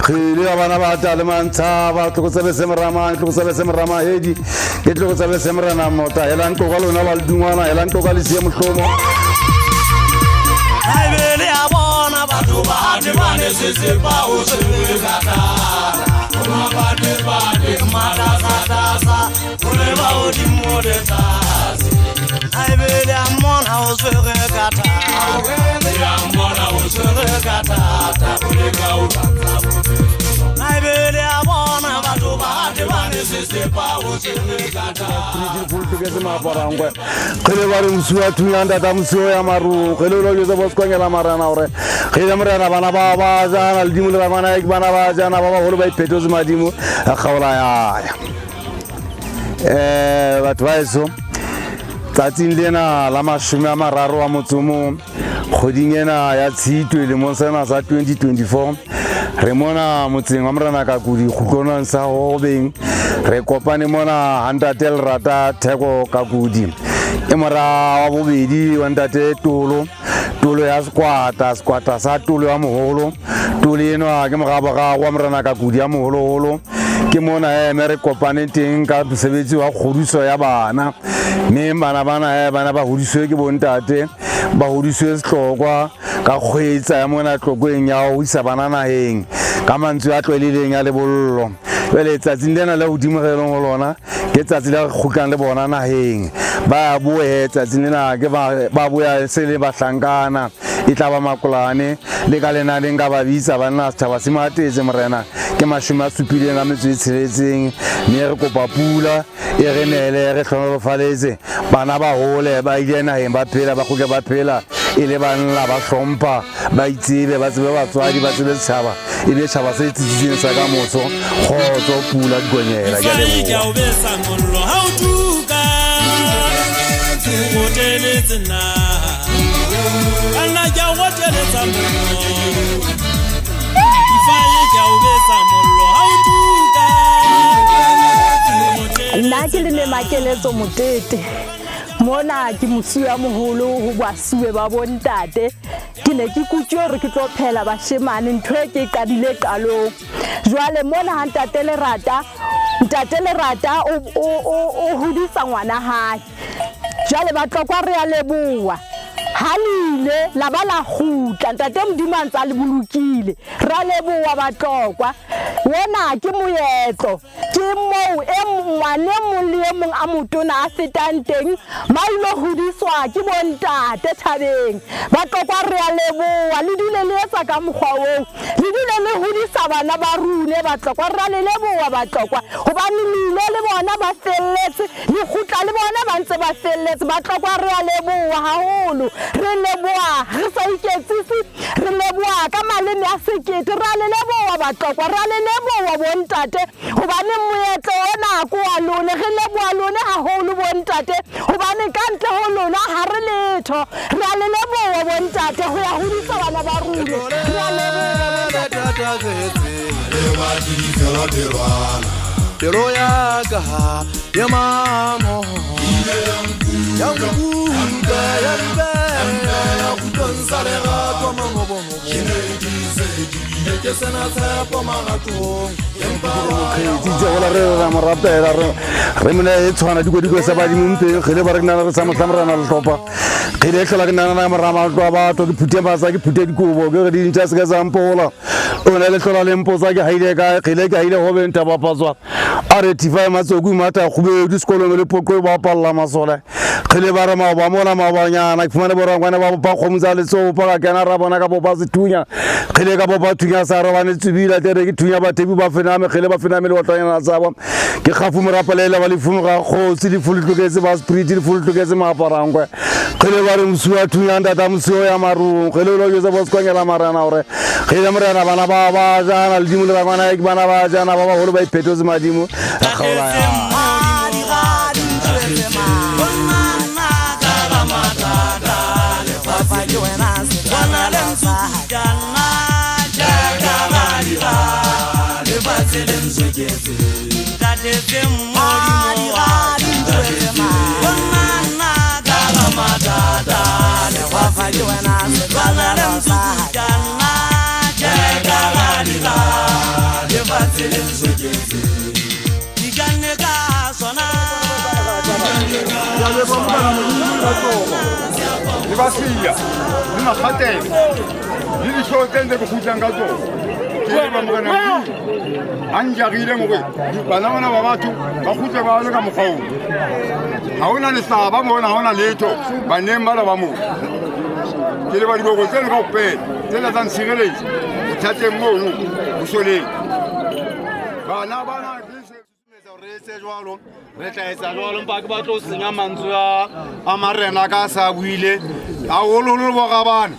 Kgele ya bana ba tla le mantshaba tlokotsebe se moramang tlokotsebe se moramahedi ke tlokotsebe se morena mota helang tloka lona ba ledungwana helang tloka le sie mohlomo. Haebele ya bona batho ba tebane sesepa o tshwere ka thata. Mapatepate matasatasa o leba hodimo le tlase. Haebele ya mona o tshwere ka thata. Ya mona o tshwere ka thata o leka ho lwantsha bophelo. Haebele ya bona batho ba tebane sesepa o tshwere ka thata. Fultuketse maaparangwe kgele ba re mosi wa thunyang tata mosi o ya marung kgele o lo jwetsa bo sekonyela marena gore kgele morena bana ba ba jana ledimo le rangwana ke bana ba jana ba bagolo ba iphetotse madimo a kgaola yaya. Batho ba eso tsatsing lena la 30 wa motsomo kgweding ena ya Tshitwe lemong sena sa 2024 re mona motseng wa Morena Kakudi kgutlwanong sa Hobeng re kopane mona ha ntate Lerata Theko Kakudi e mora wa bobedi wa ntate Tolo Tolo ya Sekwata Sekwata sa Tolo ya moholo Tolo enwa ke moraboraro wa Morena Kakudi ya moholoholo ke mona eme re kopane teng ka mosebetsi wa kgodiso ya bana mme bana bana bana ba hodiswe ke bontate ba hodiswe sehlokwa ka kgwetsa ya mona Tlokweng ya ho isa bana naheng ka mantswe a tlwaelehileng ya lebollo. Jwale tsatsing lena le hodimo re leng ho lona ke tsatsi la re kgutlang le bona naheng ba boe tsatsing lena ke ba boya se le bahlankana e tla ba makolane le ka lenaneng ka ba bitsa banna setjhaba se matetse morena ke 76 mme re kopa pula e re nele re hlonolofaletse bana ba hole ba ile naheng ba phela ba kgutle ba phela e le banna ba hlompha ba itsebe ba tsebe batswadi ba tsebe setjhaba e be setjhaba se tsitsitseng sa ka moso kgotso pula dikonyela ke a leboha. O besa mollo ha o tuka o teletse nna banna ke a o teletsa mollo Ifaye ke a o besa mollo ha o tuka. Nna ke le Makeletso Motete mona ke mosuwe ya moholo ho basuwe ba bontate ke ne ke kutswe hore ke tlo phela bashemane ntho e ke qadile qalong jwale mona ha ntate Lerata o hodisa ngwana hae jwale Batlokwa re a leboha ha le ile la ba la kgutla ntate Modimo a ntsa le bolokile re a leboha Batlokwa wona ke moetlo ke moo e ngwane mong le e mong a motona a fetang teng ba ilo hodiswa ke bontate thabeng Batlokwa re a leboha le dule le etsa ka mokgwa oo le dule le hodisa bana ba rune Batlokwa re a le leboha Batlokwa hobane le ile le bona ba felletse le kgutla le bona ba ntse ba felletse Batlokwa re a leboha haholo re leboha re sa iketsise re leboha ka maleme a sekete re a le leboha Batlokwa re a le leboha bontate hobane moetlo ona ko wa lone re leboha lone haholo bontate hobane ka ntle ho lona ha re letho re a le leboha bontate ho ya hodisa bana ba rune re a leboha bontate. Pelo ya ka ya mamo ya nkuka ya mbeya kgutlong sa lerato manobonobo ke sena tshepo maratong empa Tsitse gola re ra mo rapela re mone e tshwana dikodiko sa badimo mpeng kgele ba re ke nana re sa mohla morena lehlopha kgele e hlola ke nana na mora matlo a batho ke phute matsa ke phute dikobo ke re di ntša se ka sa mpola o ne le hlola le mpotsa ke haile kae kgele ke haile ho beng thabapatswa a re thifa matsoku mata kgubedu sekolong le poqo e bapalla masole kgele ba re maoba mona maobanyana ke fumane borangwane ba bopa kgomo tsa letsopa ka kena ra bona ka bopa sethunya kgele ka bopa thunya sa robane tsubila tere ke thunya bathebi ba fename kgele ba fename le otlwanyana tsa bo ke kgafu morapalela ba lefumo ga kgosi lefu le tloketse ba spirit lefu le tloketse maaparangwe kgele ba re mosi wa thunya ntata mosi o ya marung kgele o lo jwetsa bo sekonyela marena gore kgele morena bana ba ba jana ledimo le rangwana ke bana ba jana ba bagolo ba iphetotse madimo a kgaola ya. Lefatshe le ntshoketse. Ikanne ka sona. Le basia le makgatelo le ditlhoo tse ntse ke kgutlang ka tsona ke leba morena Modimo a njarile gore bana bana ba batho ba kgutle ba le ka mokgwa oo. Ha hona lehlaba mona, ha hona letho baneng bana ba moo. Ke leba diboko tseno kaofela tsena tsa ntshireletsa bothateng mono bosoleng. Bana bana re etse jwalo, re tla etsa jwalo, empa ke batlo ho senya mantswe a marena ka sa buile. Haholoholo bo rabane,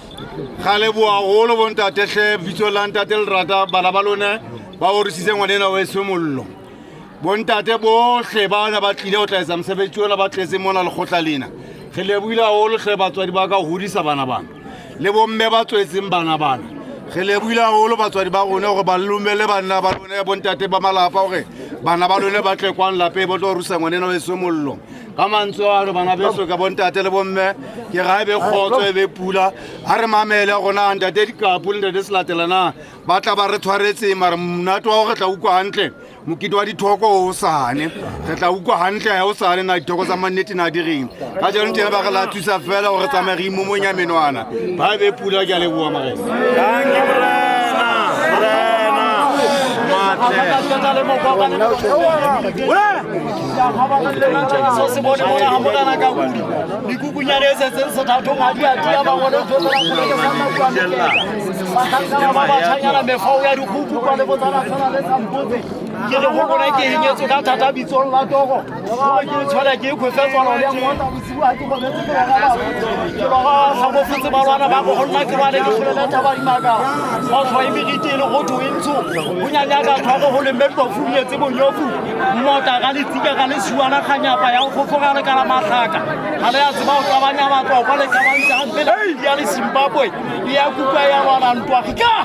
ga leboha haholo bontate hle, bitso la ntate le rata bana ba lone ba orisitse ngwanena wa eso mollo. Bontate bohle bana ba tlile ho tla etsa mosebetsi ona, ba tletse mona lekgotla lena. Re lebohile haholo hle batswadi ba ka ho hodisa bana bana le bomme ba tswetseng bana bana. Re lebohile haholo batswadi ba rona hore ba lumelle banna ba lone bontate ba malapa hore bana ba lone ba tle kwang lapeng ba tlo rusa ngwanena wa eso mollo. Ka mantswe ano bana beso ka bontate le bomme, ke ra e be kgotso e be pula. Ha re mamele rona ntate Dikapu le ntate Selatela na ba tla ba re tshwaretse, mara monate wa hore re tla utlwa hantle mokete wa dithoko hosane. Re tla utlwa hantle ha hosane na dithoko tsa mannete na di reng. Ka jeno tena ba re la thusa fela hore re tsamaye re imomonya menwana. Ba be pula, ke a leboha morena. Dankie morena, morena. Dikukunyane e setseng sethathong ha di a tia ba ngole ntho tsena ba batjhanyana mefao ya dikguku kwa le botsana tshwana le sampotse. Ke re ho bona ke henyetswe ka thata bitsong la toro. Ke tshwela ke khwefetswa le mota bosiu ha ke robetse ke lora ba. Ke lora hlokofetse ba lwana ba go nna ke lwane ke hlolele taba di maka. Ba tshwa e meriti le go thwe ntsho. Ho nyanya ka thoko ho le mmetlo funyetse bonyofu. Mota ga le tsika ga le suwana khanyapa ya go fofora le kana mahlaka. Ha le ya tseba o qabanya batho kwa le qabantse hampe le ya le Zimbabwe. Ya kuka ya lwana ntwa ka.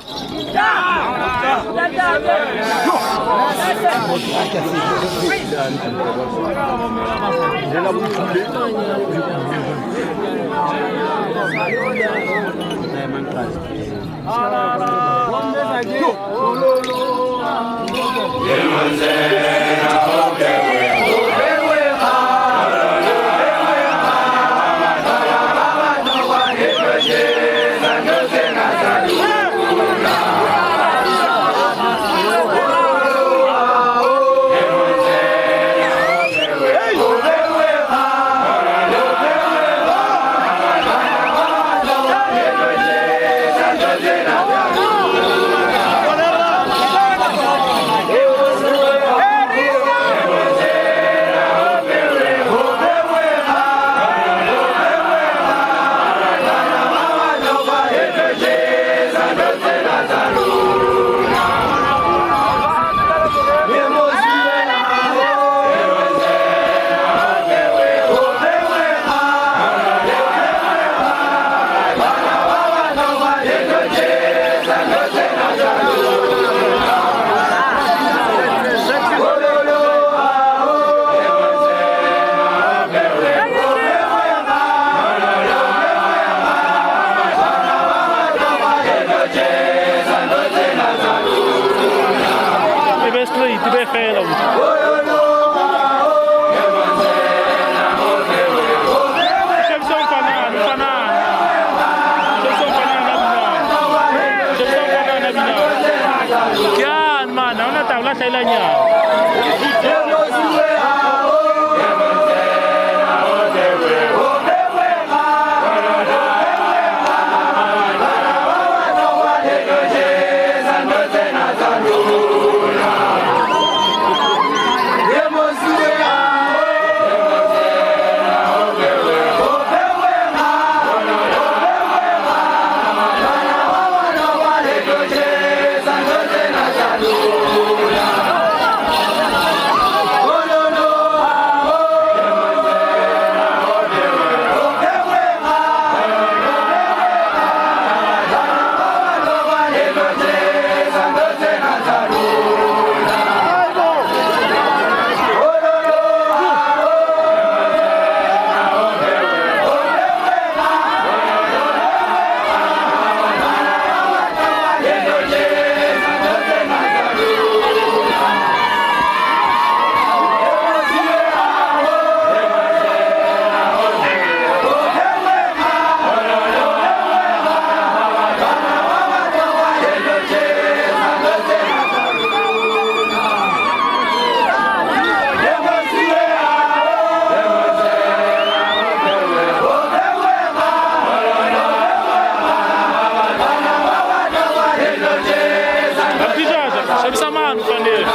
Shebisa mane mfaneng.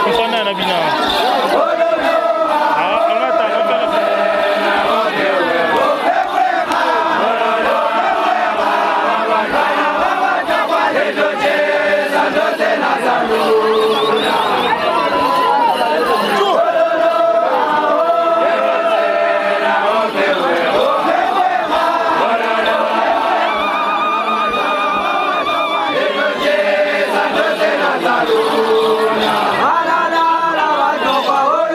Mfana yena binang. Ha ngata ha fela. La la la la.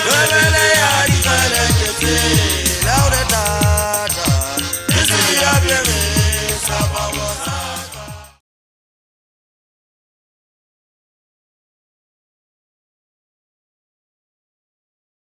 Rebele ya ditsele ke tsena.